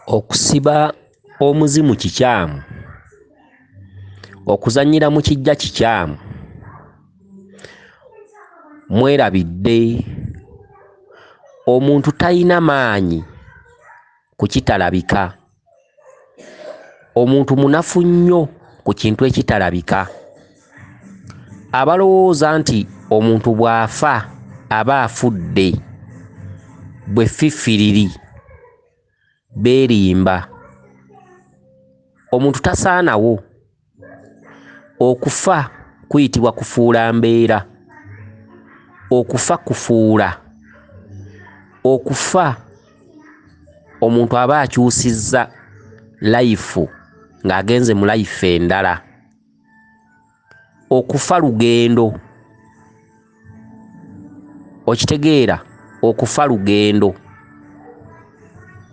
Okusiba omuzimu kikyamu, okuzannyira mu kiggya kikyamu. Mwerabidde, omuntu talina maanyi ku kitalabika. Omuntu munafu nnyo ku kintu ekitalabika. Abalowooza nti omuntu bw'afa aba afudde bwe ffifiriri beerimba. Omuntu tasaanawo. Okufa kuyitibwa kufuula mbeera. Okufa kufuula. Okufa omuntu aba akyusizza life ng'agenze mu life endala. Okufa lugendo. Okitegeera? Okufa lugendo.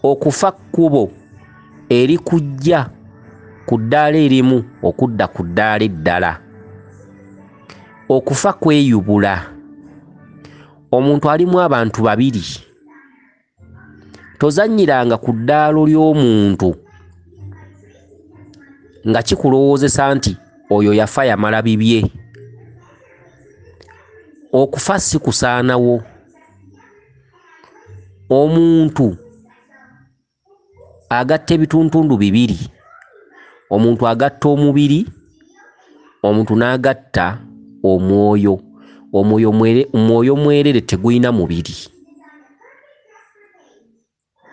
Okufa kkubo erikujja ku ddaala erimu okudda ku ddaala eddala. Okufa kweyubula. Omuntu alimu abantu babiri. Tozannyiranga ku ddaalo ly'omuntu nga kikulowoozesa nti oyo yafa yamala bibye. Okufa si kusaanawo. Omuntu agatta ebitundutundu bibiri. Omuntu agatta omubiri, omuntu n'agatta omwoyo. Omwoyo mwerere tegulina mubiri.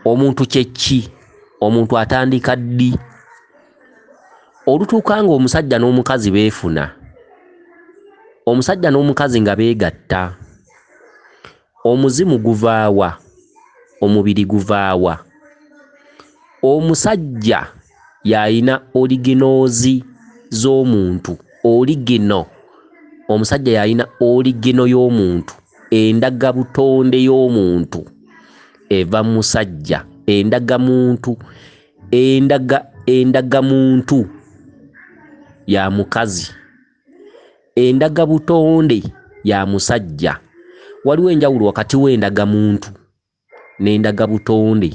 Omuntu kye ki? Omuntu atandika ddi? Olutuuka ng'omusajja n'omukazi beefuna, omusajja n'omukazi nga beegatta, omuzimu guvaawa, omubiri guvaawa. Omusajja y'alina originals z'omuntu, original. Omusajja y'alina original y'omuntu, endagabutonde y'omuntu eva mu musajja, endagamuntu, endagamuntu ya mukazi, endagabutonde ya musajja. Waliwo enjawulo wakati w'endagamuntu n'endagabutonde.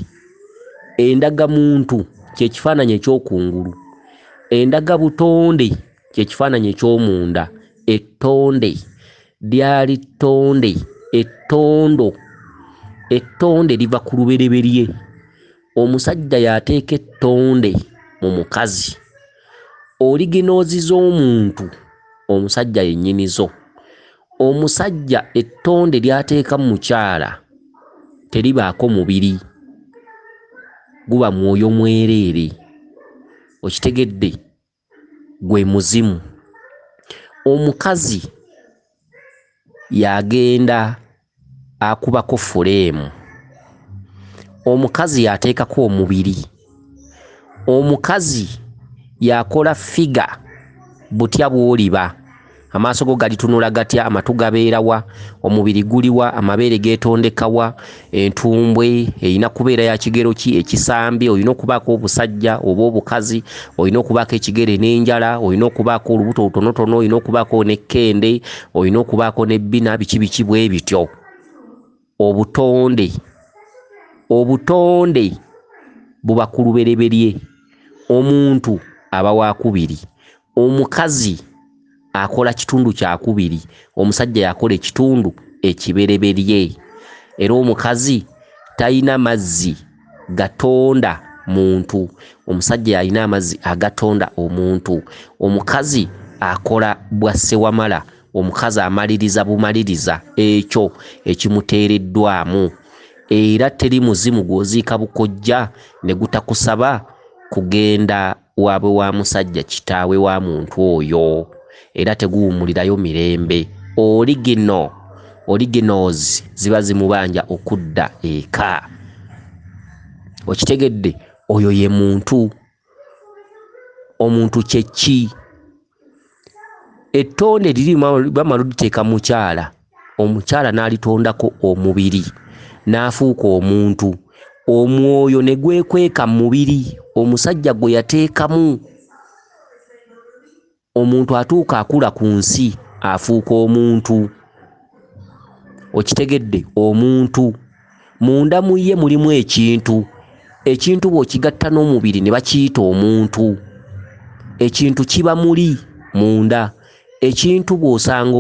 Endagamuntu kye kifaananyi eky'okungulu, endagabutonde kye kifaananyi eky'omunda. Ettonde lyali ttonde, ettondo. Ettonde liva ku lubereberye. Omusajja y'ateeka ettonde mu mukazi. Originals z'omuntu omusajja ye nnyinizo. Omusajja ettonde ly'ateeka mu mukyala teribaako mubiri, guba mwoyo mwereere. Okitegedde? Gwe muzimu. Omukazi y'agenda akubako fuleemu. Omukazi y'ateekako omubiri. Omukazi y'akola ffiga butya bw'oliba. Amaaso go galitunula gatya, amatu gabeera wa, omubiri guliwa, amabeere geetondeka wa, entumbwe erina kubeera ya kigero ki, ekisambi, olina okubaako obusajja oba obukazi, olina okubaako ekigere n'enjala, olina okubaako olubuto olutonotono, olina okubaako n'ekkende, olina okubaako n'ebbina, biki biki bwe bityo. Obutonde, obutonde buba ku lubereberye. Omuntu aba waakubiri. Omukazi akola kitundu kyakubiri, omusajja y'akola ekitundu ekibereberye. Era omukazi talina mazzi gatonda muntu, omusajja y'alina amazzi agatonda omuntu. Omukazi akola bwa ssewamala, omukazi amaliriza bumaliriza ekyo ekimuteereddwamu. Era teri muzimu gw'oziika bukojja ne gutakusaba kugenda waabwe wa musajja kitaawe wa muntu oyo. Era teguwummulirayo mirembe. Original, originals ziba zimubanja okudda eka. Okitegedde? Oyo ye muntu. Omuntu kye ki? Ettonde liri bamala oliteeka mu mukyala, omukyala n'alitondako omubiri n'afuuka omuntu. Omwoyo ne gwekweka mu mubiri omusajja gwe yateekamu. Omuntu atuuka akula ku nsi afuuka omuntu. Okitegedde? Omuntu munda mu ye mulimu ekintu. Ekintu bw'okigatta n'omubiri ne bakiyita omuntu. Ekintu kiba muli munda. Ekintu bw'osanga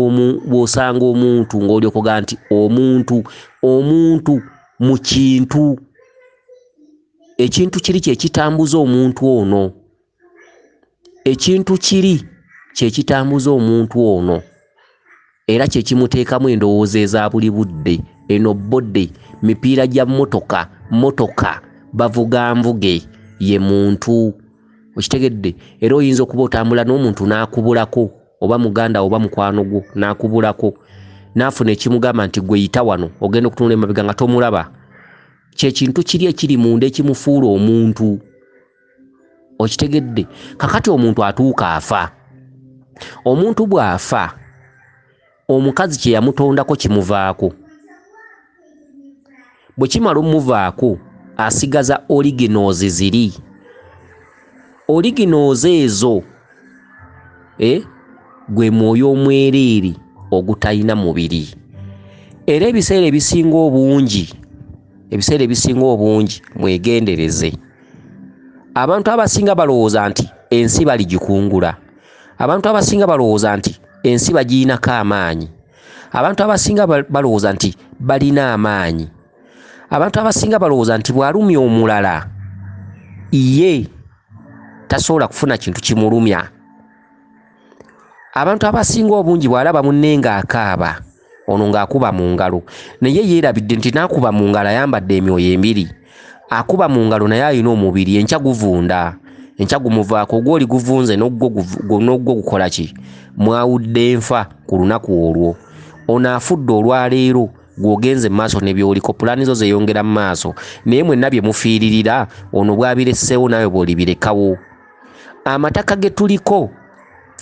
omuntu ng'olyoka ogamba nti omuntu, omuntu mu kintu. Ekintu kiri kye kitambuza omuntu ono. Ekintu kiri kye kitambuza omuntu ono. Era kye kimuteekamu endowooza eza buli budde. Eno bode, mipiira gya mmotoka, mmotoka bavuga nvuge, ye muntu. Okitegedde? Era oyinza okuba otambula n'omuntu n'akubulako, oba muganda oba mukwano gwo n'akubulako, n'afuna ekimugamba nti gwe yita wano, ogenda okutunula emabega nga tomulaba. Kye kintu kiri ekiri munda ekimufuula omuntu. Okitegedde? Kakati omuntu atuuka afa. Omuntu bw'afa, omukazi kye yamutondako kimuvaako. Bwe kimala omuvaako, asigaza originals ziri. Originals ezo, gwe mwoyo omwereere ogutalina mubiri. Era ebiseera ebisinga obungi, mwegendereze. Abantu abasinga balowooza nti ensi baligikungula. Abantu abasinga balowooza nti ensi bagirinako amaanyi. Abantu abasinga balowooza nti balina amaanyi. Abantu abasinga balowooza nti bw'alumya omulala, ye tasobola kufuna kintu kimulumya. Abantu abasinga obungi bw'alaba munne ng'akaaba, ono ng'akuba mu ngalo, naye yeerabidde nti n'akuba mu ngalo ayambadde emyoyo emibiri. Akuba mu ngalo naye alina omubiri, enkya guvunda, enkya gumuvaako, ogw'oli guvunze n'ogwo gukola ki? Mwawudde enfa ku lunaku olwo. Ono afudde olwaleero, gw'ogenze mu maaso ne by'oliko, pulaani zo zeeyongera mu maaso, naye mwenna bye mufiiririra, ono bw'abiresseewo naawe bw'olibirekawo. Amataka ge tuliko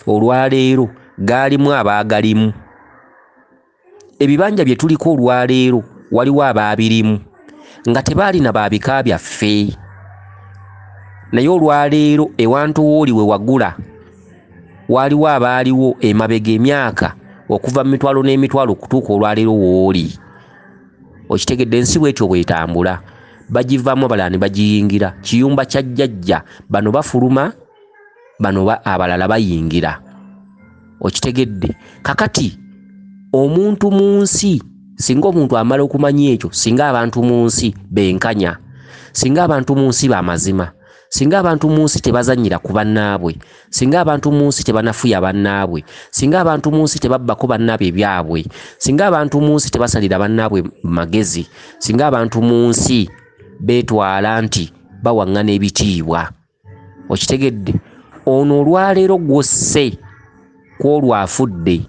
olwaleero gaalimu abaagalimu. Ebibanja bye tuliko olwaleero waliwo abaabirimu nga tebaalina ba bika byaffe. Naye olwaleero ewantu w'oli we wagula waaliwo abaaliwo emabega emyaka okuva mu mitwalo n'emitwalo okutuuka olwaleero w'oli. Okitegedde? Ensi bw'etyo bw'etambula. Bagivaamu abalala ne bagiyingira. Kiyumba kya jjajja, bano bafuluma, bano abalala bayingira. Okitegedde? Kakati omuntu mu nsi, singa omuntu amala okumanya ekyo, singa abantu mu nsi benkanya, singa abantu mu nsi b'amazima, singa abantu mu nsi tebazannyira ku bannaabwe, singa abantu mu nsi tebanafuya bannaabwe, singa abantu mu nsi tebabbako bannaabwe ebyabwe, singa abantu mu nsi tebasalira bannaabwe magezi, singa abantu mu nsi beetwala nti bawaŋŋana ebitiibwa. Okitegedde? Ono olwaleero gw'osse kw'olwo afudde,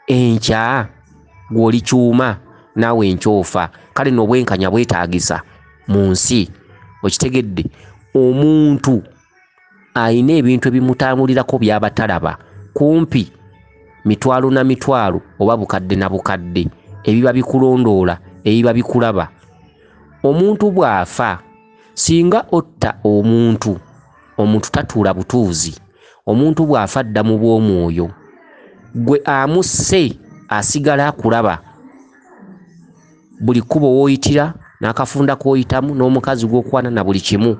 enkya gw'oli kyuma naawe enkya ofa. Kale nno obwenkanya bwetaagisa mu nsi. Okitegedde? Omuntu ayina ebintu ebimutambulirako by'aba talaba, kumpi mitwalo na mitwalo oba bukadde na bukadde, ebiba bikulondoola, ebiba bikulaba. Omuntu bw'afa, singa otta omuntu, omuntu tatuula butuuzi. Omuntu bw'afa adda mu bw'omwoyo, gwe amusse asigala akulaba. Buli kkubo w'oyitira, n'akafunda k'oyitamu, n'omukazi gw'okwana na buli kimu.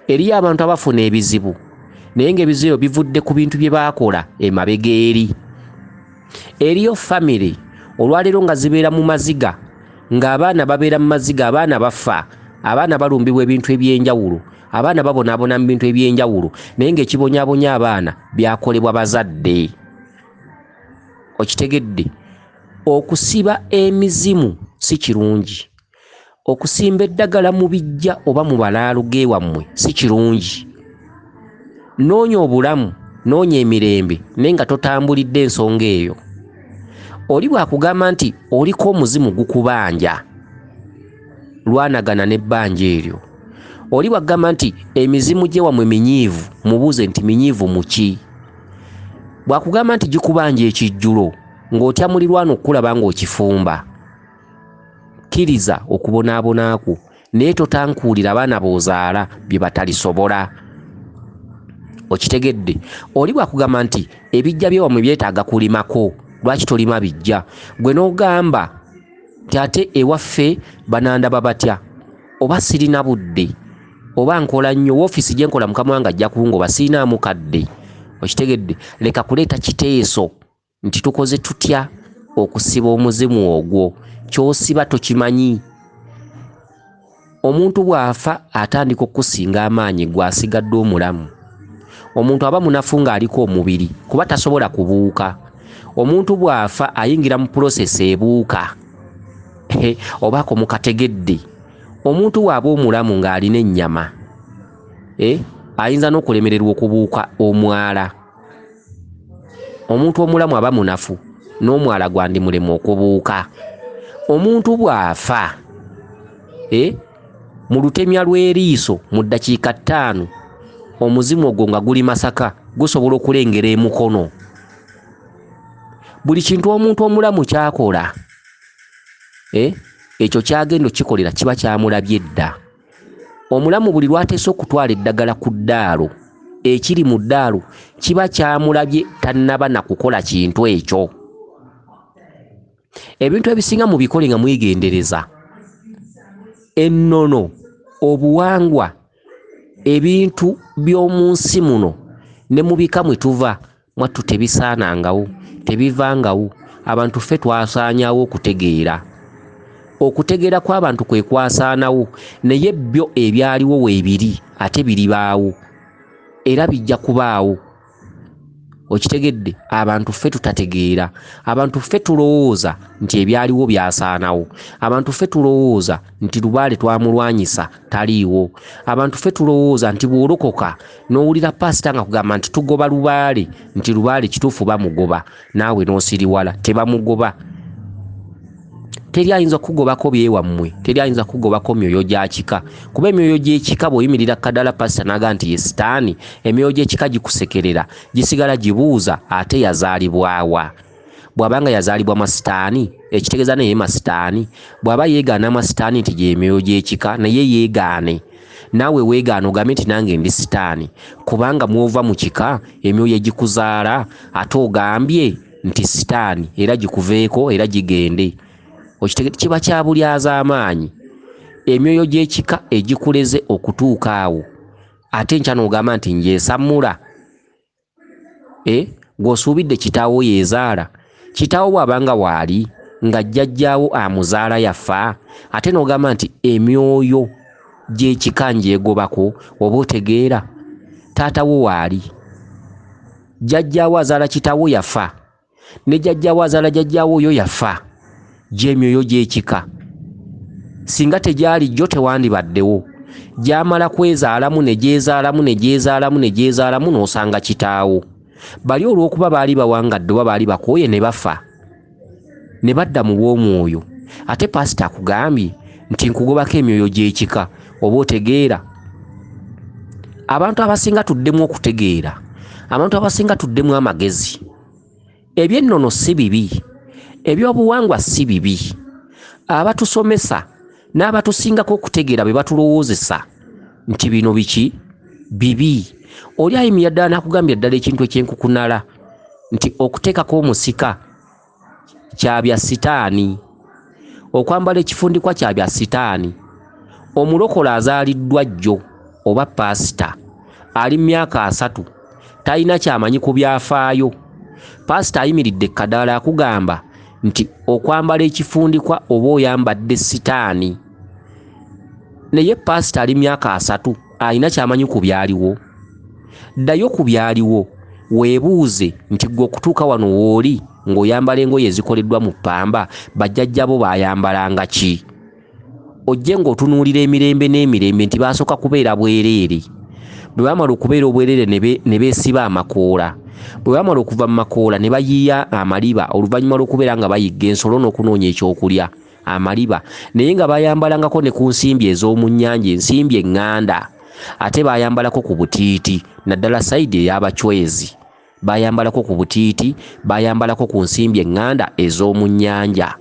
Eriyo abantu abafuna ebizibu, naye ng'ebizibu ebyo bivudde ku bintu bye baakola emabega eri. Eriyo famire olwaleero nga zibeera mu maziga, ng'abaana babeera mu maziga, abaana bafa, abaana balumbibwa ebintu eby'enjawulo, abaana babonaabona mu bintu eby'enjawulo, naye ng'ekibonyaabonya abaana byakolebwa bazadde. Okitegedde? Okusiba emizimu si kirungi. Okusimba eddagala mu bijja oba mu balaalo g'ewammwe si kirungi. Noonya obulamu, noonya emirembe, naye nga totambulidde ensonga eyo. Oli bw'akugamba nti oliko omuzimu gukubanja, lwanagana n'ebbanja eryo. Oli bw'agamba nti emizimu gy'ewammwe minyiivu, mubuuze nti minyiivu mu ki? Bw'akugamba nti gikubanja ekijjulo, ng'otya mulirwana okukulaba ng'okifumba, kkiriza okubonaabona kwo, naye totankuulira abaana b'ozaala bye batalisobola. Okitegedde? Oli bw'akugamba nti ebijja by'ewammwe byetaaga kulimako, lwaki tolima bijja? Gwe n'ogamba nti ate ewaffe banandaba batya, oba sirina budde, Oba nkola nnyo woofiisi gye nkola mukama wange ajja kungoba, siinaamu kadde. Okitegedde? Leka kuleeta kiteeso nti tukoze tutya okusiba omuzimu ogwo. Ky'osiba tokimanyi. Omuntu bw'afa atandika okukusinga amaanyi gw'asigadde omulamu. Omuntu aba munafu ng'aliko omubiri kuba tasobola kubuuka. Omuntu bw'afa ayingira mu pulosesi ebuuka. Oba ako mukategedde. Omuntu bw'aba omulamu ng'alina ennyama, ayinza n'okulemererwa okubuuka omwala. Omuntu omulamu aba munafu n'omwala gwandimulema okubuuka. Omuntu bw'afa mu lutemya lw'eriiso mu ddakiika 5 omuzimu ogwo nga guli Masaka gusobola okulengera emukono. Buli kintu omuntu omulamu ky'akola, ekyo ky'agenda okukikolera kiba kyamulabye dda. Omulamu buli lw'ateesa okutwala eddagala ku ddaalo, ekiri mu ddaalo kiba kyamulabye tannaba na kukola kintu ekyo. Ebintu ebisinga mubikole nga mwegendereza. Ennono, obuwangwa, ebintu by'omu nsi muno ne mu bika mwe tuva mwattu tebisaanangawo, tebivangawo. Abantu ffe twasaanyaawo okutegeera. Okutegeera kw'abantu kwe kwasaanawo, naye byo ebyaliwo weebiri ate biribaawo era bijja kubaawo. Okitegedde? Abantu ffe tutategeera. Abantu ffe tulowooza nti ebyaliwo byasaanawo. Abantu ffe tulowooza nti lubaale twamulwanyisa taliiwo. Abantu ffe tulowooza nti bw'olokoka n'owulira paasita nga kugamba nti tugoba lubaale, nti lubaale kituufu bamugoba, naawe n'osiriwala, tebamugoba. Teri ayinza kukugobako byewammwe, teri ayinza kukugobako myoyo gya kika. Kuba emyoyo gy'ekika bw'oyimirira kadaala paasita n'agamba nti ye sitaani, emyoyo gy'ekika gikusekerera, gisigala gibuuza ate yazaalibwa wa. Bw'aba nga yazaalibwa masitaani, ekitegeeza naye masitaani. Bw'aba yeegaana masitaani nti gy'emyoyo gy'ekika, naye yeegaane. Naawe weegaane ogambe nti nange ndi sitaani, kubanga mw'ova mu kika emyoyo egikuzaala ate ogambye nti sitaani era gikuveeko era gigende. Kiba kya bulyazaamaanyi. Emyoyo gy'ekika egikuleze okutuuka awo ate enkya n'ogamba nti njeesammula. Gw'osuubidde kitaawo yeezaala. Kitaawo bw'aba nga waali nga jjajjaawo amuzaala yafa, ate n'ogamba nti emyoyo gy'ekika ngyegobako, oba otegeera. Taata wo waali, jjajjaawo azaala kitaawo yafa, ne jjajjaawo azaala jjajjaawo oyo yafa. Gy'emyoyo gy'ekika singa tegyali jjo tewandibaddewo. Gyamala kwezaalamu ne gyezaalamu ne gyezaalamu ne gyezaalamu n'osanga kitaawo. Bali olw'okuba baali bawangadde oba baali bakooye ne bafa ne badda mu bw'omwoyo. Ate paasita akugambye nti nkugobako emyoyo gy'ekika, oba otegeera. Abantu abasinga tuddemu okutegeera, abantu abasinga tuddemu amagezi. Ebyennono si bibi, ebyobuwangwa si bibi. Abatusomesa n'abatusingako okutegeera be batulowoozesa nti bino biki bibi. Oli ayimirira ddala n'akugambira ddala ekintu ekyenkukunala nti okuteekako omusika kya bya sitaani, okwambala ekifundikwa kya bya sitaani. Omulokole azaaliddwa jjo oba paasita ali myaka 30 talina ky'amanyi ku byafaayo. Paasita ayimiridde ekkadaala akugamba nti okwambala ekifundikwa oba oyambadde sitaani. Naye paasita ali myaka 30 alina ky'amanyi ku byaliwo. Ddayo ku byaliwo weebuuze nti ggwe okutuuka wano w'oli ng'oyambala engoye ezikoleddwa mu ppamba, bajjajjabo baayambalanga ki? Ojje ng'otunuulira emirembe n'emirembe nti baasooka kubeera bwereere. Bwe baamala okubeera obwereere ne beesiba amakoola. Bwe baamala okuva mu makoola ne bayiiya amaliba oluvannyuma lw'okubeera nga bayigga ensolo n'okunoonya ekyokulya amaliba. Naye nga baayambalangako ne ku nsimbi ez'omu nnyanja, ensimbi eŋŋanda. Ate baayambalako ku butiiti, naddala sayidi ey'abachwezi. Baayambalako ku butiiti, baayambalako ku nsimbi eŋŋanda ez'omu nnyanja.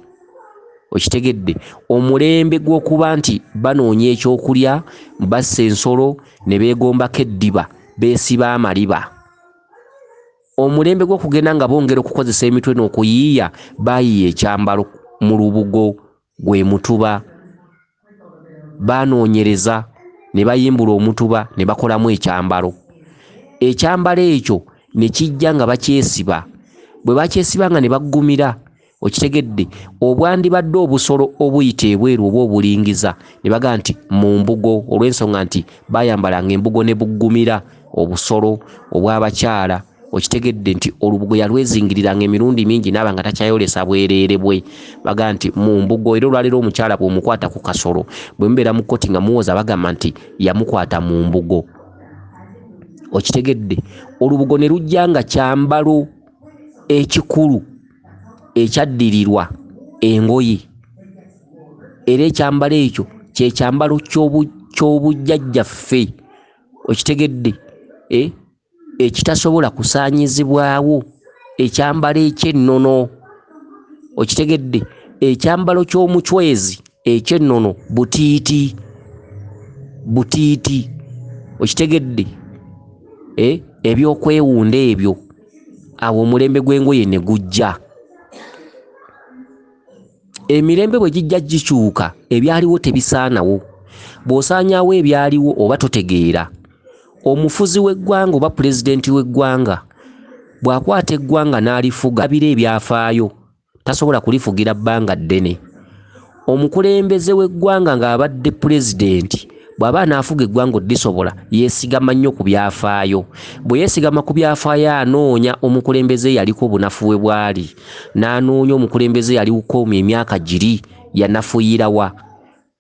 Okitegedde? Omulembe gw'okuba nti banoonya ekyokulya, bassa ensolo ne beegombako eddiba, beesiba amaliba. Omulembe gw'okugenda nga bongera okukozesa emitwe n'okuyiiya, baayiiya ekyambalo mu lubugo gwe mutuba. Banoonyereza Ne bayimbula omutuba ne bakolamu ekyambalo. Ekyambalo ekyo ne kijja nga bakyesiba. Bwe bakyesibanga ne baggumira, okitegedde, obwandibadde obusolo obuyita ebweru oba obulingiza ne bagamba nti mu mbugo, olw'ensonga nti bayambalanga embugo ne buggumira obusolo obw'abakyala. Okitegedde nti olubugo yalwezingiriranga emirundi mingi n'aba nga takyayolesa bwereere bwe. Bagamba nti mu mbugo. Era olwaleero omukyala bw'omukwata ku kasolo, bwe mubeera mu kkooti nga muwoza, bagamba nti yamukwata mu mbugo. Okitegedde, olubugo ne lujja nga kyambalo ekikulu ekyaddirirwa engoye, era ekyambalo ekyo kye kyambalo ky'obujjajjaffe. Okitegedde, ekitasobola kusaanyizibwawo, ekyambalo eky'ennono. Okitegedde, ekyambalo ky'omucwezi eky'ennono butiiti butiiti. Okitegedde, ebyokwewunda ebyo. Awo omulembe gw'engoye ne gujja. Emirembe bwe gijja gikyuka, ebyaliwo tebisaanawo. Bw'osaanyaawo ebyaliwo oba totegeera. Omufuzi w'eggwanga oba pulezidenti w'eggwanga bw'akwata eggwanga n'alifuga abira ebyafaayo, tasobola kulifugira bbanga ddene. Omukulembeze w'eggwanga ng'abadde pulezidenti bw'aba anaafuga eggwanga oddisobola, yeesigama nnyo ku byafaayo. Bwe yeesigama ku byafaayo, anoonya omukulembeze eyaliko obunafu bwe bwali, n'anoonya omukulembeze eyaliko emyaka giri, yanafuyira wa,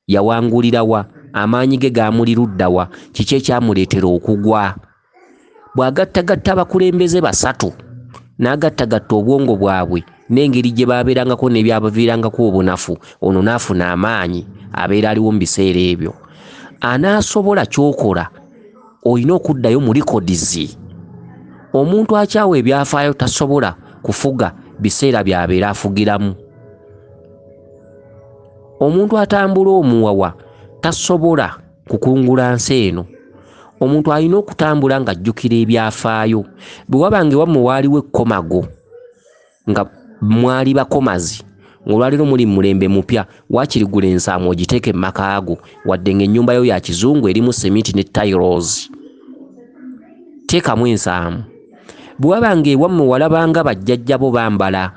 yawangulira wa, amaanyi ge gaamuli ludda wa, kiki ekyamuleetera okugwa. Bw'agattagatta abakulembeze basatu, n'agattagatta obwongo bwabwe n'engeri gye baabeerangako n'ebyabaviirangako obunafu, ono n'afuna amaanyi abeera aliwo mu biseera ebyo. Anaasobola ky'okola, olina okuddayo mu likodizi. Omuntu akyawa ebyafaayo tasobola kufuga biseera by'abeera afugiramu. Omuntu atambula omuwawa tasobola kukungula nsi eno. Omuntu alina okutambula ng'ajjukira ebyafaayo. Bwe wabanga ewammwe waaliwo ekkomago nga mwali bakomazi, ng'olwaleero muli mu mulembe mupya, waakiri gula ensaamu ogiteeke mu maka go, wadde ng'ennyumba yo ya kizungu erimu seminti ne tiles. Teekamu ensaamu. Bwe wabanga ewammwe walabanga bajjajjabo bambala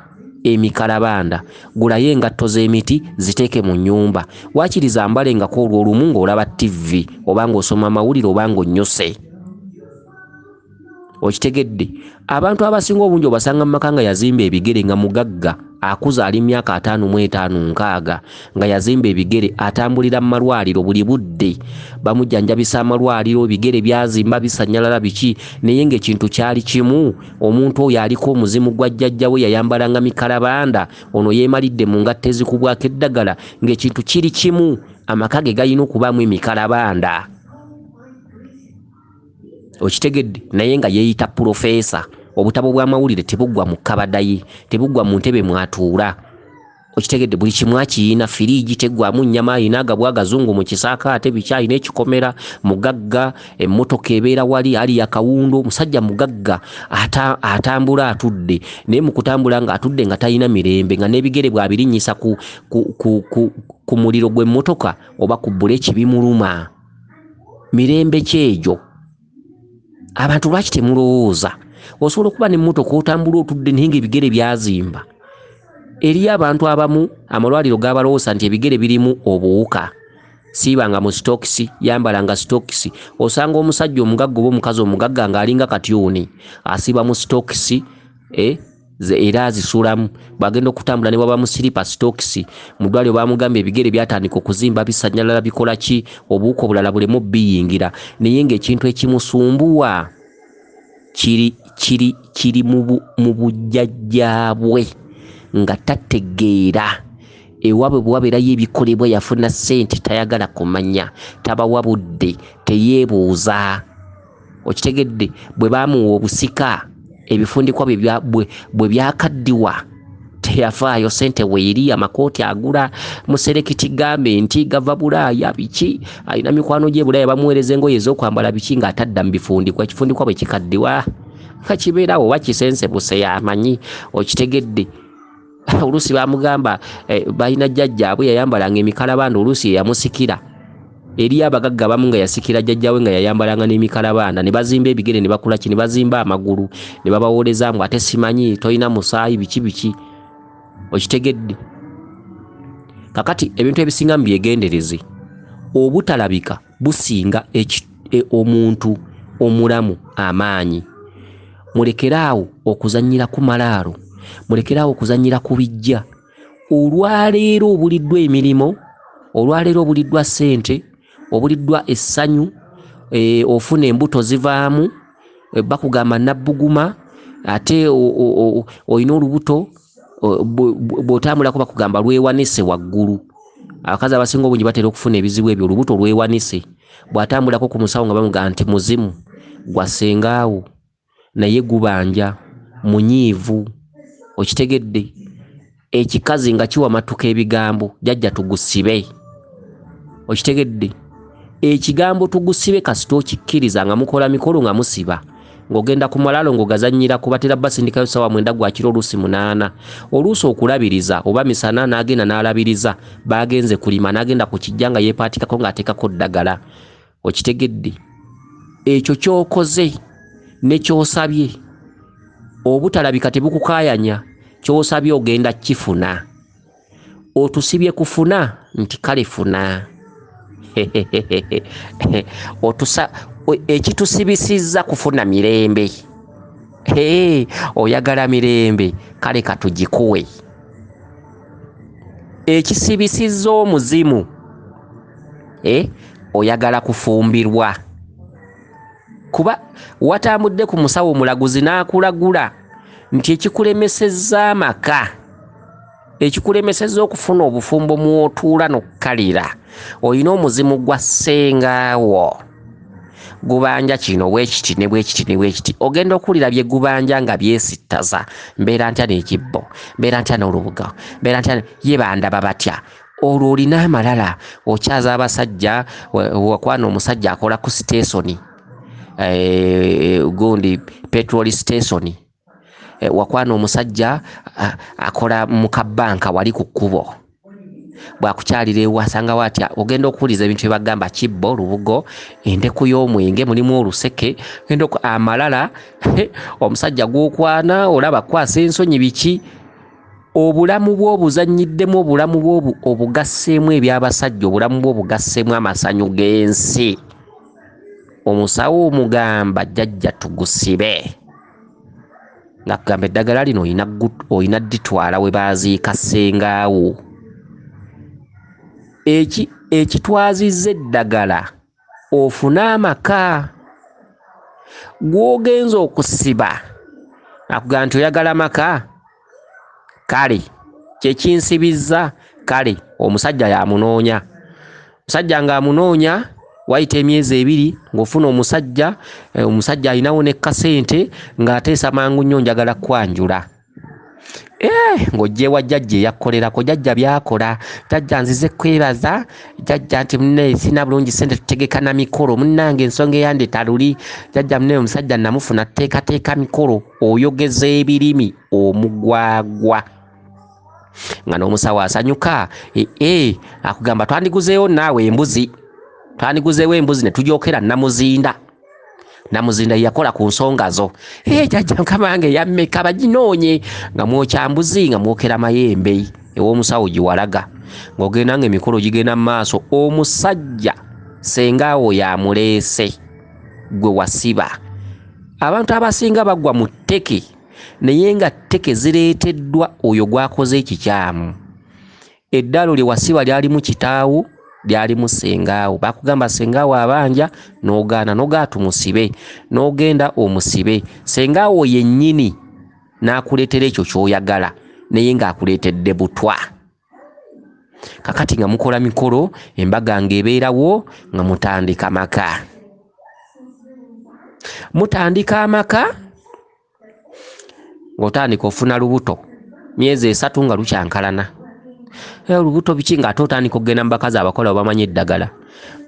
emikalabanda, gulayo engatto z'emiti ziteeke mu nnyumba. Waakiri zambalengako olw'olumu ng'olaba TV oba ng'osoma amawulire oba ng'onnyose. Okitegedde, abantu abasinga obungi obasanga mu maka nga yazimba ebigere, nga mugagga akuza ali myaka 55 6 nga yazimba ebigere, atambulira mu malwaliro buli budde, bamujjanjabisa amalwaliro, ebigere byazimba bisannyalala biki, naye ng'ekintu kyali kimu, omuntu oyo aliko omuzimu gwa jjajjawe yayambalanga mikalabanda, ono yeemalidde mu ngatto ezikubwako eddagala, ng'ekintu kiri kimu, amaka ge galina okubaamu emikalabanda. Okitegedde, naye nga yeeyita pulofeesa. Obutabo bw'amawulire tebuggwa mu kabada ye, tebuggwa mu ntebe mw'atuula. Okitegedde, buli kimu akiyina, firiigi teggwamu nnyama, ayina agabwa agazungu mu kisaakaate, biki, ayina ekikomera, mugagga, emmotoka ebeera wali, ali yakawundo, omusajja mugagga atambula atudde, naye mu kutambula ng'atudde nga talina mirembe, nga n'ebigere bw'abirinnyisa ku muliro gw'emmotoka oba ku bbuleeki bimuluma. Mirembe ki egyo? Abantu lwaki temulowooza? Osobola okuba n'emmotoka otambula otudde naye ng'ebigere byazimba. Eriyo abantu abamu amalwaliro gabalowooza nti ebigere birimu obuwuka. Siibanga mu sitookisi, yambalanga sitookisi. Osanga omusajja omugagga oba omukazi omugagga ng'alinga katyuni, asiiba mu sitookisi, era azisulamu. Bw'agenda okutambula ne bw'aba mu siripa sitookisi, mu ddwaliro baamugamba ebigere byatandika okuzimba, bisannyalala, bikola ki, obuwuka obulala buleme obbiyingira. Naye ng'ekintu ekimusumbuwa kiri mu bujjajjaabwe nga tategeera. Ewaabwe bwe wabeerayo ebikolebwa yafuna ssente tayagala kumanya, tabawa budde, teyeebuuza. Okitegedde, bwe baamuwa obusika ebifundikwa bwe byakaddiwa teyafaayo, ssente weeri, amakooti agula muserekiti gamenti gava Bulaaya biki, alina mikwano gye Bulaaya bamuweereza engoye ez'okwambala biki, ng'atadda mu bifundikwa. Ekifundikwa bwe kikaddiwa nga kibeerawo oba kisensebuse y'amanyi. Okitegedde, oluusi baamugamba balina jjajjaabwe yayambalanga emikalabanda, oluusi ye yamusikira. Eriyo abagagga abamu nga yasikira jjajjaawe nga yayambalanga n'emikalabanda, ne bazimba ebigere ne bakola ki, ne bazimba amagulu, ne babawooleza mbu ate simanyi tolina musaayi biki biki. Okitegedde? Kakati ebintu ebisinga mubyegendereze, obutalabika businga omuntu omulamu amaanyi. Mulekeraawo okuzannyira ku malaalo, mulekeraawo okuzannyira ku bijja. Olwaleero obuliddwa emirimu, olwaleero obuliddwa ssente, obuliddwa essanyu, ofuna embuto zivaamu, bakugamba nabbuguma, ate olina olubuto, bw'otambulako bakugamba lwewanise waggulu. Abakazi abasinga obungi batera okufuna ebizibu ebyo, olubuto lwewanise. Bw'atambulako ku musawo nga bamugamba nti muzimu gwa ssengaawo, naye gubanja, munyiivu. Okitegedde? Ekikazi nga kiwamatuka ebigambo, jjajja tugusibe. Okitegedde? Ekigambo tugusibe kasita okikkiriza nga mukola mikolo nga musiba, ng'ogenda ku malaalo ng'ogazannyirako, batera basindikayo ssaawa 9 gwakiro, oluusi 8, oluusi okulabiriza oba misana n'agenda n'alabiriza, bagenze kulima n'agenda ku kijja nga yeepaatikako ng'ateekako ddagala. Okitegedde? Ekyo ky'okoze ne ky'osabye, obutalabika tebukukaayanya, ky'osabye ogenda kifuna. Otusibye kufuna nti kale funa. Ekitusibisizza kufuna mirembe. Oyagala mirembe, kale katugikuwe. Ekisibisizza omuzimu, oyagala kufumbirwa. Kuba watambudde ku musawo omulaguzi n'akulagula nti ekikulemesezza amaka, ekikulemesezza okufuna obufumbo mw'otuula n'okkalira, olina omuzimu gwa ssengaawo, gubanja kino bwekiti ne bwekiti ne bwekiti. Ogenda okuwulira bye gubanja nga byesittaza, mbeera ntya n'ekibbo, mbeera ntya n'olubuga, mbeera ntya ye bandaba batya. Olwo olina amalala, okyaza abasajja, wakwana omusajja akola ku sitesoni, gundi petrol station, wakwana omusajja akola mu kabanka wali ku kkubo, bw'akukyalira ewasangawo atya. Ogenda okuwuliza ebintu bye bagamba kibbo, lubugo, endeku y'omwenge mulimu oluseke, ogenda amalala, omusajja gw'okwana olaba kwasa ensonyi biki. Obulamu bw'obuzannyiddemu, obulamu bw'obu obugasseemu eby'abasajja, obulamu bw'obugasseemu amasanyu g'ensi. Omusawo omugamba jjajja tugusibe, ng'akugamba eddagala lino olina dditwala we baaziika ssengaawo. Ekitwazizza eddagala ofune amaka. Gw'ogenza okusiba akugamba nti oyagala maka, kale kyekinsibizza, kale omusajja yamunoonya. Omusajja ng'amunoonya, wayita emyezi 2 ng'ofuna omusajja, omusajja alinawo ne kasente ng'ateesa mangu nnyo njagala kwanjula. Ng'ojja ewa jjajja eyakkolerako, jjajja by'akola, jjajja nzize kwebaza, jjajja nti munne sirina bulungi ssente tutegeka na mikolo, munnange ensonga eyandeeta luli, jjajja munne omusajja namufuna tuteekateeka mikolo, oyogeza ebirimi omugwagwa. Nga n'omusawo asanyuka, akugamba twandiguzeewo naawe embuzi, twandiguzeewo embuzi ne tugyokera Namuzinda. Namuzinda yakola ku nsonga zo. Jjajja mukama wange yammeka baginoonye, nga mwokya mbuzi nga mwokera mayembe ew'omusawo giwalaga. Ng'ogenda ng'emikolo gigenda mu maaso, omusajja ssengaawo yamuleese gwe wasiba. Abantu abasinga bagwa mu tteke, naye nga tteke zireeteddwa oyo gw'akoze ekikyamu. Eddaalo lye wasiba lyalimu kitaawo, lyalimu ssengaawo. Bakugamba ssengaawo abanja, n'ogaana, n'ogaana tumusibe, n'ogenda omusibe. Ssengaawo yennyini n'akuleetera ekyo ky'oyagala, naye ng'akuleetedde butwa. Kakati nga mukola mikolo, embaga ng'ebeerawo, nga mutandika maka. Mutandika amaka, ng'otandika ofuna lubuto, myezi 3 nga lukyankalana. Olubuto biki ng'ate otandika okugenda mu bakazi abakola bamanyi eddagala,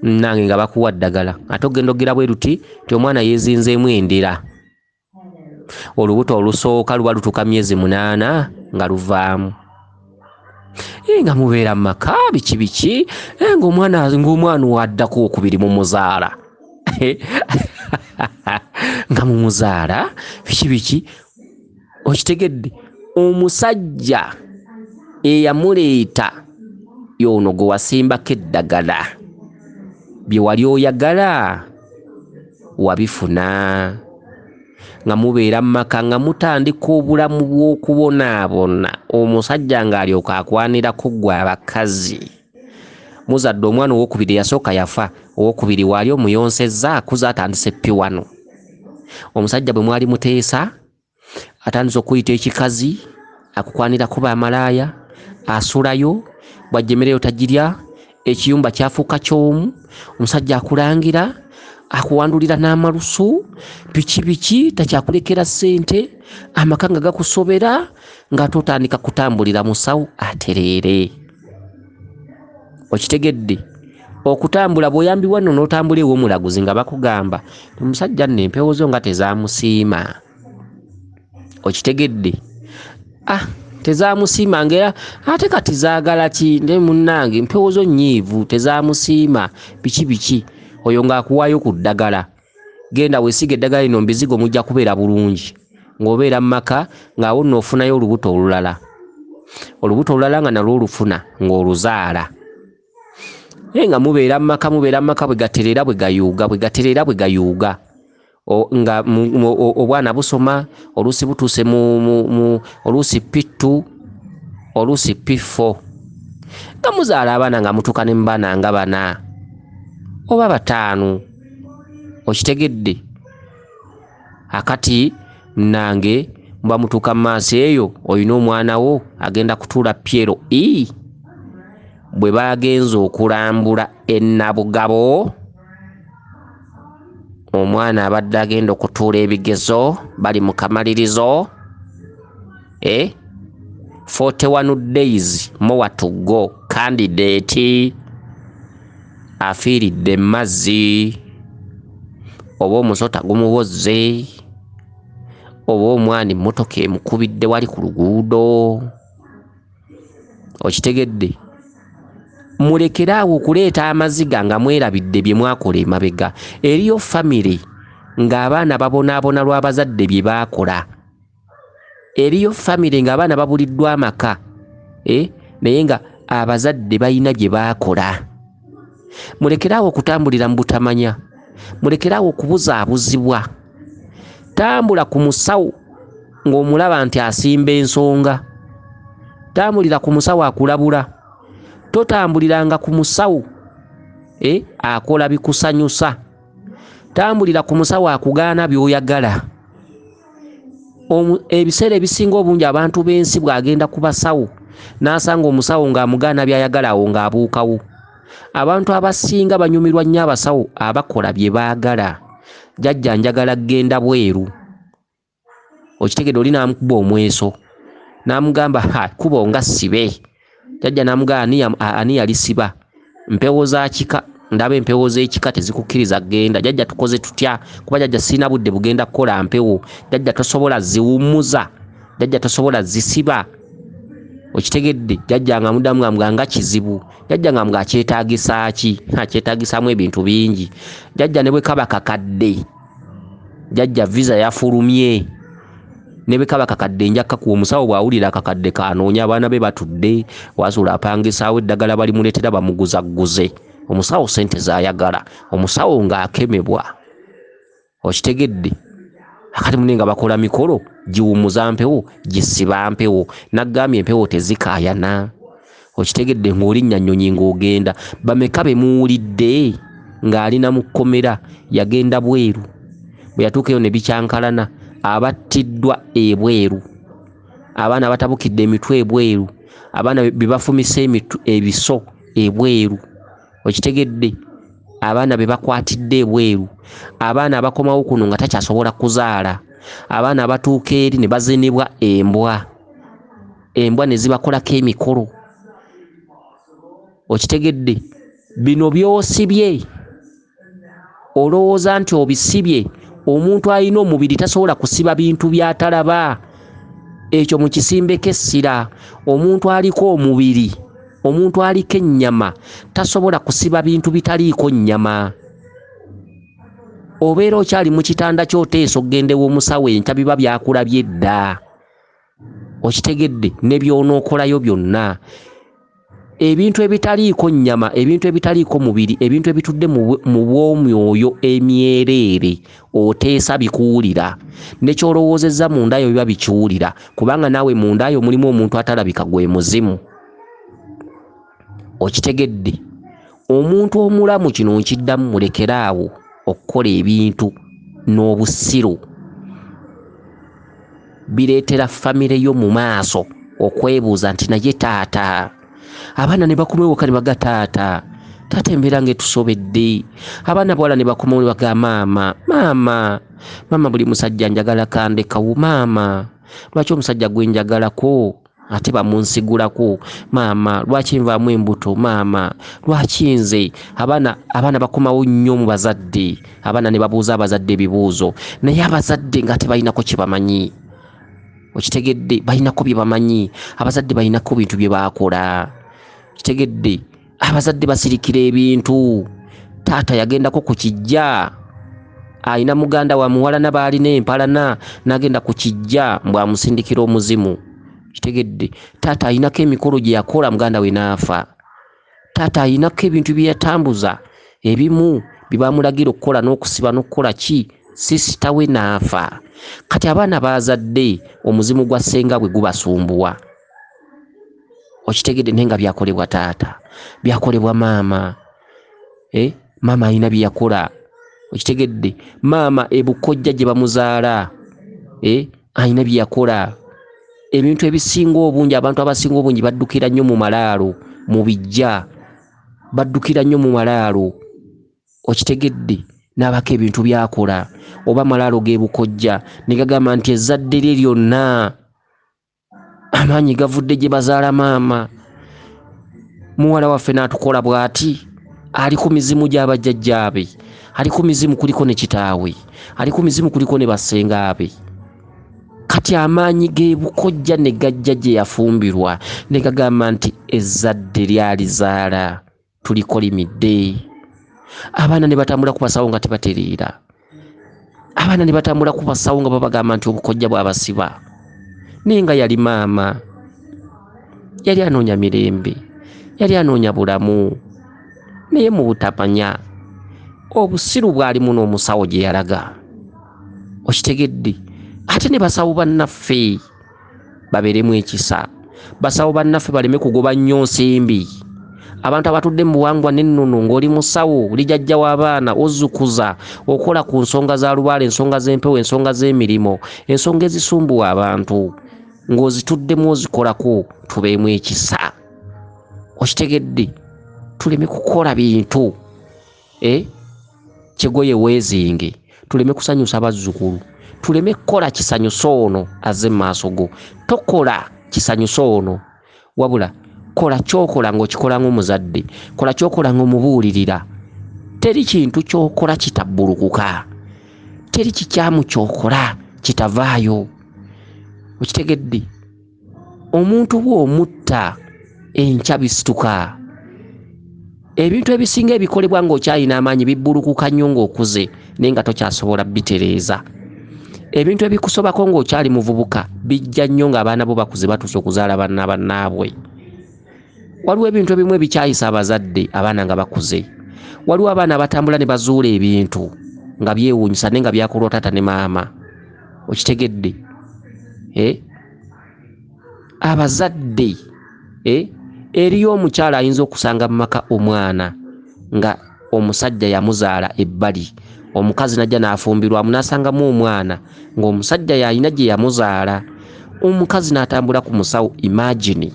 nange nga bakuwa ddagala, ate ogenda ogira bwe luti nti omwana yeezinzeemu endira. Olubuto olusooka luba lutuuka myezi 8 nga luvaamu. Nga mubeera mu maka biki biki, ng'omwana waddako okubiri mumuzaala nga mumuzaala biki biki. Okitegedde? Omusajja eyamuleeta y'ono gwe wasimbako eddagala, bye wali oyagala wabifuna. Nga mubeera mu maka nga mutandika obulamu bw'okubonaabona, omusajja ng'alyoka akwanirako ggwe abakazi. Muzadde omwana owokubiri, yasooka yafa, owokubiri waali omuyonsezza akuze atandise P1. Omusajja bwe mwali muteesa atandise okuyita ekikazi, akukwanirako bamalaaya, asulayo, bw'ajja emmere yo tagirya, ekiyumba kyafuuka ky'omu, omusajja akulangira, akuwandulira n'amalusu, biki biki, takyakulekera ssente, amaka nga gakusobera, ng'ate otandika kutambulira musawo atereere. Okitegedde? Okutambula bw'oyambibwa nno n'otambula ew'omulaguzi nga bakugamba omusajja nno empewo zo nga tezaamusiima. Okitegedde? Ah, tezaamusiima ng'era ate kati zaagala ki? Nde munnange empewo zo nnyiivu tezaamusiima biki biki. Oyo ng'akuwaayo ku ddagala, genda weesiige eddagala lino mbizigo mujja kubeera bulungi. Ng'obeera mu maka ng'awo nno ofunayo olubuto olulala, olubuto olulala nga nalwo olufuna ng'oluzaala. Naye nga mubeera mu maka, mubeera mu maka bwe gatereera bwe gayuuga, bwe gatereera bwe gayuuga. Nga obwana busoma, oluusi butuuse mu oluusi P2, oluusi P4. Nga muzaala abaana nga mutuuka ne mu baana nga bana oba bataano. Okitegedde? Akati nange muba mutuuka mu maaso eyo, olina omwana wo agenda kutuula PLE. Bwe bagenze okulambula e Nabugabo, omwana abadde agenda okutuula ebigezo, bali mu kamalirizo, 41 days more to go, candidate afiiridde mazzi, oba omusota gumuwozze, oba omwana emmotoka emukubidde wali ku luguudo. Okitegedde? Mulekere awo okuleeta amaziga nga mwerabidde bye mwakola emabega. Eriyo famire ng'abaana babonaabona lw'abazadde bye baakola. Eriyo famire ng'abaana babuliddwa amaka, naye nga abazadde balina bye baakola. Mulekere awo okutambulira mu butamanya, mulekere awo okubuzaabuzibwa. Tambula ku musawo ng'omulaba nti asimba ensonga, tambulira ku musawo akulabula. Totambuliranga ku musawo akola bikusanyusa. Tambulira ku musawo akugaana by'oyagala. Ebiseera ebisinga obungi abantu b'ensi bw'agenda ku basawo n'asanga omusawo ng'amugaana by'ayagala, awo ng'abuukawo. Abantu abasinga banyumirwa nnyo abasawo abakola bye baagala. Jjajja njagala genda bweru. Okitegedde? Oli n'amukuba omweso n'amugamba ha kuba nga sibe. Jjajja n'amugamba ani yalisiba? Mpewo za kika, ndaba empewo z'ekika tezikukkiriza genda. Jjajja tukoze tutya? Kuba jjajja sirina budde bugenda kukola mpewo. Jjajja tosobola ziwummuza, jjajja tosobola zisiba. Okitegedde? Jjajja nga muddamu nga nga kizibu. Jjajja nga mga kyetaagisa ki? Kyetaagisaamu ebintu bingi. Jjajja ne bwe kaba kakadde, jjajja visa yafulumye, ne bwe kaba kakadde nja kkakuwa. Omusawo bw'awulira akakadde kanoonya, abaana be batudde, wasuula apangisaawo eddagala balimuleetera bamuguzagguze. Omusawo ssente z'ayagala, omusawo ng'akemebwa. Okitegedde? Akati mune nga bakola mikolo giwummuza mpewo, gisiba mpewo. Naggambye empewo tezikaayana. Okitegedde? Ng'olinnya nnyonyi ng'ogenda. Bameka be muwulidde ng'alina mu kkomera yagenda bweru, bwe yatuuka eyo ne bikyankalana, abattiddwa ebweru, abaana abatabukidde emitwe ebweru, abaana be bafumise ebiso ebweru. Okitegedde? Abaana be bakwatidde ebweru, abaana abakomawo kuno nga takyasobola kuzaala, abaana abatuuka eri ne bazinibwa embwa, embwa ne zibakolako emikolo. Okitegedde? Bino by'osibye olowooza nti obisibye. Omuntu alina omubiri tasobola kusiba bintu by'atalaba. Ekyo mukisimbeko essira. Omuntu aliko omubiri, omuntu aliko ennyama tasobola kusiba bintu bitaliiko nnyama. Obeera okyali mu kitanda ky'oteesa okugenda ew'omusawo enkya, biba byakulabye dda. Okitegedde? Ne by'onookolayo byonna. Ebintu ebitaliiko nnyama, ebintu ebitaliiko mubiri, ebintu ebitudde mu bw'omwoyo emyereere, oteesa bikuwulira. Ne ky'olowoozezza munda yo biba bikiwulira, kubanga naawe munda yo mulimu omuntu atalabika, gwe muzimu. Okitegedde? Omuntu omulamu, kino nkiddamu, mulekere awo okukola ebintu n'obusiru. Bireetera famire yo mu maaso okwebuuza nti naye taata. Abaana ne bakomawo ewaka ne baga taata, taata embeera ng'etusobedde. Abaana bawala ne bakomawo ne baga maama, maama, maama buli musajja njagala kandekawo, maama lwaki omusajja gwe njagalako ate bamunsigulako, maama lwaki nvaamu embuto, maama lwaki nze. Abaana bakomawo nnyo mu bazadde. Abaana ne babuuza abazadde ebibuuzo, naye abazadde nga tebalinako kye bamanyi. Okitegedde? Balinako bye bamanyi. Abazadde balinako bintu bye baakola. Okitegedde? Abazadde basirikira ebintu. Taata yagendako ku kijja, alina muganda wa muwalana, baalina empalana, n'agenda ku kijja mbw amusindikira omuzimu. Kitegedde? Taata alinako emikolo gye yakola, muganda we n'afa. Taata alinako ebintu bye yatambuza ebimu bye bamulagira okukola n'okusiba n'okukola ki, sister we n'afa. Kati abaana baazadde omuzimu gwa ssenga bwe gubasumbuwa. Okitegedde? Naye nga byakolebwa taata, byakolebwa maama. Maama alina bye yakola. Okitegedde? Maama ebukojja gye bamuzaala, alina bye yakola. Ebintu ebisinga obungi, abantu abasinga obungi baddukira nnyo mu malaalo, mu bijja, baddukira nnyo mu malaalo. Okitegedde? N'abako ebintu by'akola, oba malaalo g'ebukojja, ne gagamba nti ezzadde lye lyonna amaanyi gavudde gye bazaala maama. Muwala waffe n'atukola bw'ati, ali ku mizimu gy'abajjajjaabe, ali ku mizimu kuliko ne kitaawe, ali ku mizimu kuliko ne bassengaabe. Kati amaanyi g'ebukojja ne gajja gye yafumbirwa, ne gagamba nti ezzadde lyalizaala tulikolimidde. Abaana ne batambula ku basawo nga tebatereera. Abaana ne batambula ku basawo nga babagamba nti obukojja bwabasiba. Naye nga yali maama, yali anoonya mirembe, yali anoonya bulamu, naye mu butamanya obusiru bwalimu n'omusawo gye yalaga. Okitegedde? Ate ne basawo bannaffe babeeremu ekisa. Basawo bannaffe baleme kugoba nnyo nsimbi. Abantu abatudde mu buwangwa n'ennono, ng'oli musawo, oli jjajja w'abaana, ozzukuza, okola ku nsonga za lubaale, ensonga z'empewo, ensonga z'emirimu, ensonga ezisumbuwa abantu, ng'ozituddemu ozikolako, tubeemu ekisa. Okitegedde? Tuleme kukola bintu kigoye weezinge, tuleme kusanyusa bazzukulu, tuleme kukola kisanyusa ono azze mu maaso go. Tokola kisanyusa ono, wabula kola ky'okola ng'okikola ng'omuzadde, kola ky'okola ng'omubuulirira. Teri kintu ky'okola kitabbulukuka, teri kikyamu ky'okola kitavaayo. Okitegedde? Omuntu bw'omutta enkya bisituka. Ebintu ebisinga ebikolebwa ng'okyalina amaanyi bibbulukuka nnyo ng'okuze, naye nga tokyasobola bitereeza. Ebintu ebikusobako ng'okyali muvubuka bijja nnyo ng'abaana bo bakuze, batuuse okuzaala banna bannaabwe. Waliwo ebintu ebimu ebikyayisa abazadde abaana nga bakuze. Waliwo abaana abatambula ne bazuula ebintu nga byewuunyisa, naye nga byakolwa taata ne maama. Okitegedde? Abazadde, eriyo omukyala ayinza okusanga mu maka omwana nga omusajja yamuzaala ebbali, omukazi n'ajja n'afumbirwamu n'asangamu omwana ng'omusajja y'alina gye yamuzaala. Omukazi n'atambula ku musawo, imagine,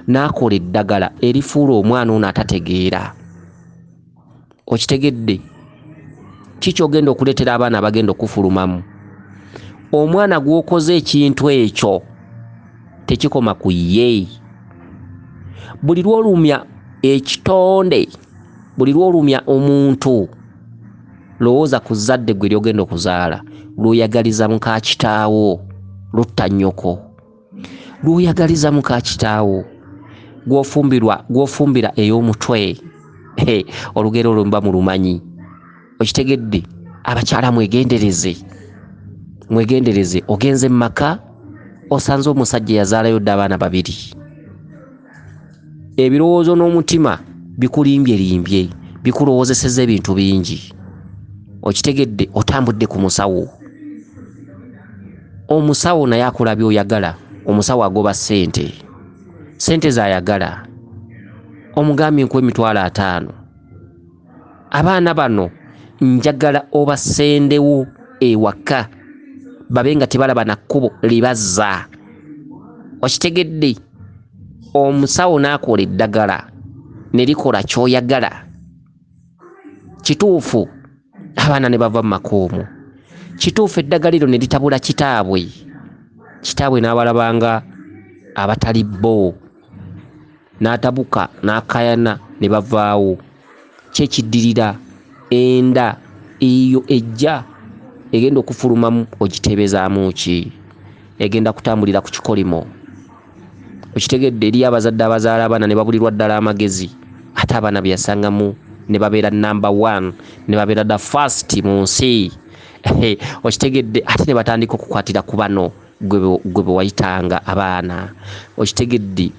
n'akola eddagala erifuula omwana ono atategeera. Okitegedde? Ki ky'ogenda okuleetera abaana abagenda okufulumamu? Omwana gw'okoze ekintu ekyo tekikoma ku ye. Buli lw'olumya ekitonde, buli lw'olumya omuntu, lowooza ku zzadde gwe ly'ogenda okuzaala, lw'oyagaliza muka kitaawo, lutta nnyoko. Lw'oyagaliza muka kitaawo, gw'ofumbirwa, gw'ofumbira ey'omutwe. Olugero olwo mba mulumanyi. Okitegedde? Abakyala mwegendereze, mwegendereze. Ogenze mu maka osanze omusajja yazaalayo dda abaana babiri, ebirowoozo n'omutima bikulimbyelimbye, bikulowoozesezza ebintu bingi. Okitegedde? Otambudde ku musawo, omusawo naye akola by'oyagala. Omusawo agoba ssente, ssente z'ayagala. Omugambye nkuwa 50,000, abaana bano njagala obasendewo ewaka babe nga tebalaba na kkubo libazza. Okitegedde? Omusawo n'akola eddagala ne likola ky'oyagala. Kituufu abaana ne bava mu maka omwo. Kituufu eddagala eryo ne litabula kitaabwe, kitaabwe n'abalabanga abatali bo, n'atabuka n'akayana ne bavaawo. Kyekiddirira enda eyo ejja egenda okufulumamu ogiteebezaamu ki? Egenda kutambulira ku kikolimo. Okitegedde? Eriyo abazadde abazaala abaana ne babulirwa ddala amagezi, ate abaana be yasangamu ne babeera number one, ne babeera the first mu nsi. Okitegedde? Ate ne batandika okukwatira ku bano gwe bwe wayitanga abaana. Okitegedde?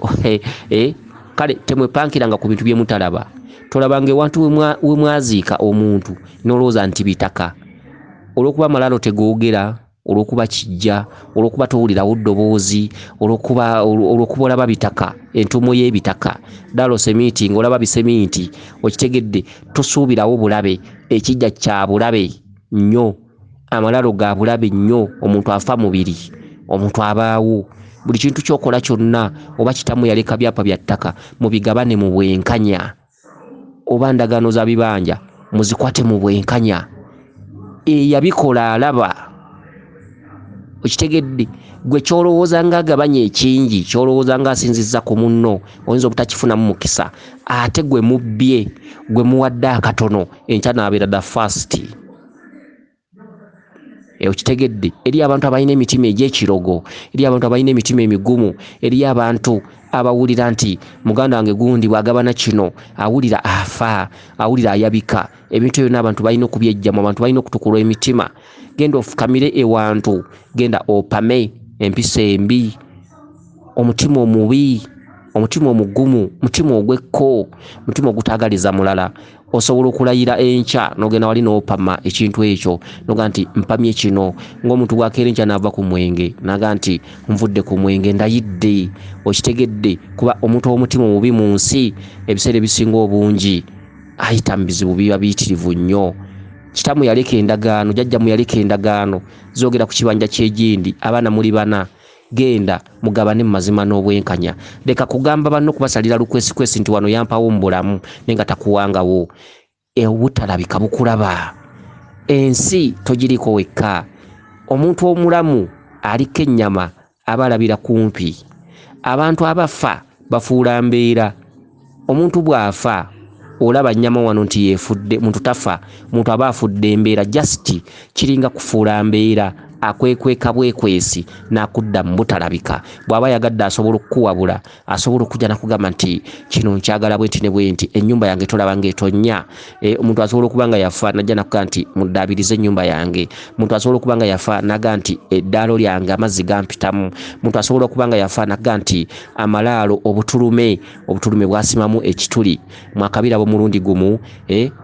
Kale temwepankiranga ku bintu bye mutalaba. Tolabanga ewantu we mwaziika omuntu n'olowooza nti bitaka. Olw'okuba amalalo tegoogera, olw'okuba kijja, olw'okuba towulirawo ddoboozi, olw'okuba olaba bitaka, entuumo y'ebitaka, ddaalo seminti ng'olaba biseminti. Okitegedde? Tosuubirawo bulabe. Ekijja kya bulabe nnyo, amalalo ga bulabe nnyo. Omuntu afa mubiri, omuntu abaawo. Buli kintu ky'okola kyonna, oba kitammwe yaleka byapa bya ttaka, mubigabane mu bwenkanya, oba ndagaano za bibanja muzikwate mu bwenkanya. Eyabikola alaba. Okitegedde? Gwe ky'olowooza ng'agabanya ekingi, ky'olowooza ng'asinzizza ku munno, oyinza obutakifunamu mukisa. Ate gwe mubbye, gwe muwadde akatono, enkya n'abeera the first. Okitegedde? Eriyo abantu abalina emitima egy'ekirogo, eriyo abantu abalina emitima emigumu, eriyo abantu abawulira nti muganda wange gundi bw'agabana kino awulira afa, awulira ayabika. Ebintu ebyo n'abantu balina okubyejjamu, abantu balina okutukula emitima. Genda ofukamire ewantu, genda opame empisa embi, omutima omubi, omutima omugumu, mutima ogw'ekko, mutima ogutaagaliza mulala. Osobola okulayira enkya n'ogenda wali n'opama ekintu ekyo, n'ogamba nti mpamye kino. Ng'omuntu bw'akeera enkya n'ava ku mwenge, n'agamba nti nvudde ku mwenge, ndayidde. Okitegedde? Kuba omuntu ow'omutima omubi mu nsi ebiseera ebisinga obungi ayita mu bizibu biba biyitirivu nnyo. Kitammwe yaleka endagaano, jjajjammwe yaleka endagaano zoogera ku kibanja ky'egindi, abaana muli bana. Genda mugabane mu mazima n'obwenkanya. Leka kugamba banno kubasalira lukwesikwesi nti wano yampawo mu bulamu naye nga takuwangawo. Obutalabika bukulaba. Ensi togiriiko wekka. Omuntu omulamu aliko ennyama aba alabira kumpi. Abantu abafa bafuula mbeera. Omuntu bw'afa olaba nnyama wano nti yeefudde, muntu tafa, muntu aba afudde embeera. Just kiringa kufuula mbeera, akwekweka bwekwesi n'akudda mu butalabika. Bw'aba ayagadde asobola okukuwabula, asobola okujja n'akugamba nti kino nkyagala bwe nti ne bwe nti, ennyumba yange tolaba ng'etonnya. Omuntu asobola okuba nga yafa n'ajja n'akugamba nti muddaabirize ennyumba yange. Omuntu asobola okuba nga yafa n'agamba nti eddaalo lyange amazzi gampitamu. Omuntu asobola okuba nga yafa n'agamba nti amalaalo obutulume, obutulume bwasimamu ekituli. Mwakabirabo mulundi gumu.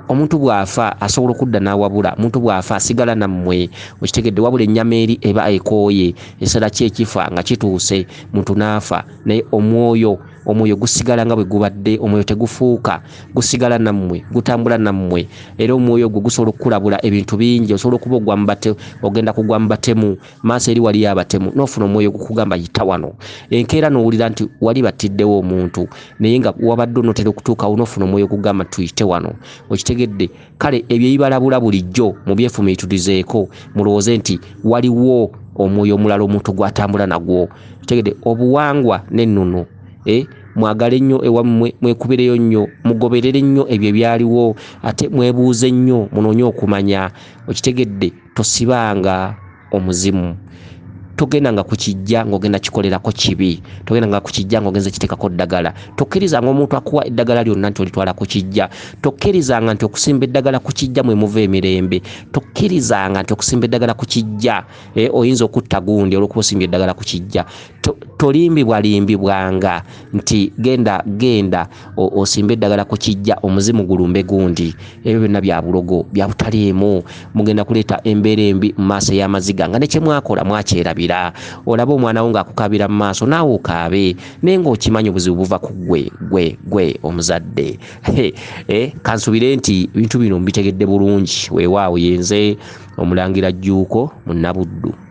Omuntu bw'afa asobola okudda n'awabula. Omuntu bw'afa asigala nammwe. Okitegedde? Wabula ennyama eri eba ekooye, ekiseera kye ekifa nga kituuse, muntu n'afa. Naye omwoyo, omwoyo gusigala nga bwe gubadde, omwoyo tegufuuka, gusigala nammwe, gutambula nammwe. Era omwoyo ogwo gusobola okukulabula ebintu bingi. Osobola okuba ogwa mu bate, ogenda kugwa mu batemu, maaso eri waliyo abatemu, n'ofuna omwoyo gukugamba yita wano. Enkeera n'owulira nti wali battiddewo omuntu, naye nga wabadde onootera okutuukawo n'ofuna omwoyo gukugamba tuyite wano. Okitegedde? Kale ebyo ebibalabula bulijjo mubyefumiitirizeeko, mulowooze nti waliwo omwoyo omulala omuntu gw'atambula nagwo. Okitegedde? Obuwangwa n'ennono. Mwagale nnyo ewammwe, mwekubireyo nnyo, mugoberere nnyo ebyo ebyaliwo, ate mwebuuze nnyo, munoonye okumanya. Okitegedde? Tosibanga omuzimu. Togendanga ku kijja ng'ogenda kikolerako kibi, togendanga ku kijja ng'ogenze kiteekako ddagala. Tokkirizanga omuntu akuwa eddagala lyonna nti olitwala ku kijja. Tokkirizanga nti okusimba eddagala ku kijja mwe muva emirembe. Tokkirizanga nti okusimba eddagala ku kijja oyinza okutta gundi olw'okuba osimbye eddagala ku kijja. Tolimbibwalimbibwanga nti genda genda osimbe eddagala ku kijja omuzimu gulumbe gundi. Ebyo byonna bya bulogo, bya butaliimu. Mugenda kuleeta embeera embi mu maaso ey'amaziga nga ne kye mwakola mwakyerabira. Olaba omwana wo ng'akukaabira mu maaso naawe okaabe, naye ng'okimanyi obuzibu buva ku ggwe gwe gwe omuzadde. Kansubire nti ebintu bino mbitegedde bulungi. Weewaawo yenze Omulangira Jjuuko Munnabuddu.